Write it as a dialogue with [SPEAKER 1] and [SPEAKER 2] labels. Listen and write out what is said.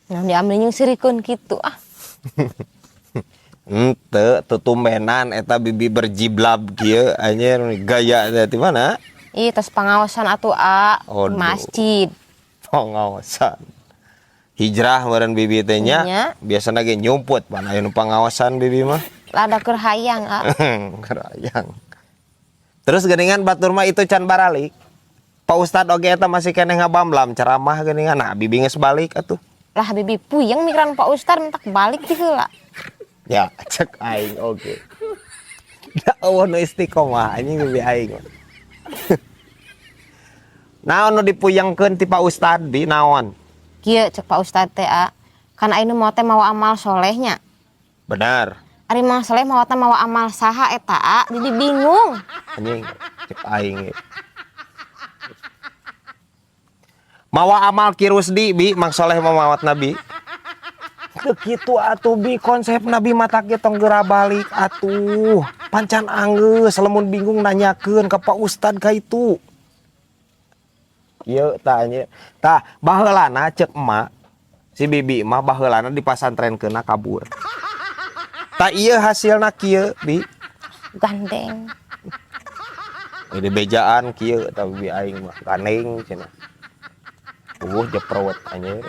[SPEAKER 1] Nah, diambil jeung sirikeun kitu ah.
[SPEAKER 2] Henteu, tutumbenan eta bibi berjiblab kieu anjir gaya teh di mana?
[SPEAKER 1] Ih, tos pangaosan atuh a
[SPEAKER 2] Aduh.
[SPEAKER 1] Masjid.
[SPEAKER 2] Pangaosan. Hijrah meureun bibi teh nya.
[SPEAKER 1] Nya.
[SPEAKER 2] Biasana ge nyumput pan aya nu pangaosan bibi mah.
[SPEAKER 1] Lada keur hayang a.
[SPEAKER 2] Keur hayang. Terus geuningan batur mah itu can baralik. Pak Ustad oge eta masih keneh ngabamblam ceramah geuningan. Nah, bibi geus balik atuh.
[SPEAKER 1] Lah, bibi puyeng mikiran Pak Ustad, mentak balik ti heula.
[SPEAKER 2] Ya, cek aing oge. Da euweuh nu istiqomah anjing bibi aing. Naon nu dipuyengkeun ti Pak Ustad bi naon?
[SPEAKER 1] Kieu cek Pak Ustad teh a. Kan ayeuna mau teh mawa amal solehnya.
[SPEAKER 2] Benar.
[SPEAKER 1] Ari Mang Soleh mawa teh mawa amal saha eta a? Jadi bingung.
[SPEAKER 2] Anjing cek aing ge. Mawa amal Ki Rusdi bi Mang Soleh mah mawat Nabi. Teu kitu atuh bi konsep Nabi mata ge tong geura balik atuh. Pancan anggeus lamun bingung nanyakeun ka Pak Ustad ka itu. Ieu tah nya. Tah baheulana cek emak si bibi mah baheulana dipasantrenkeunna kabur. Tah ieu hasilna kieu bi.
[SPEAKER 1] Gandeng.
[SPEAKER 2] Ini bejaan kieu tah bibi aing mah gandeng cenah. Jeprot anjir.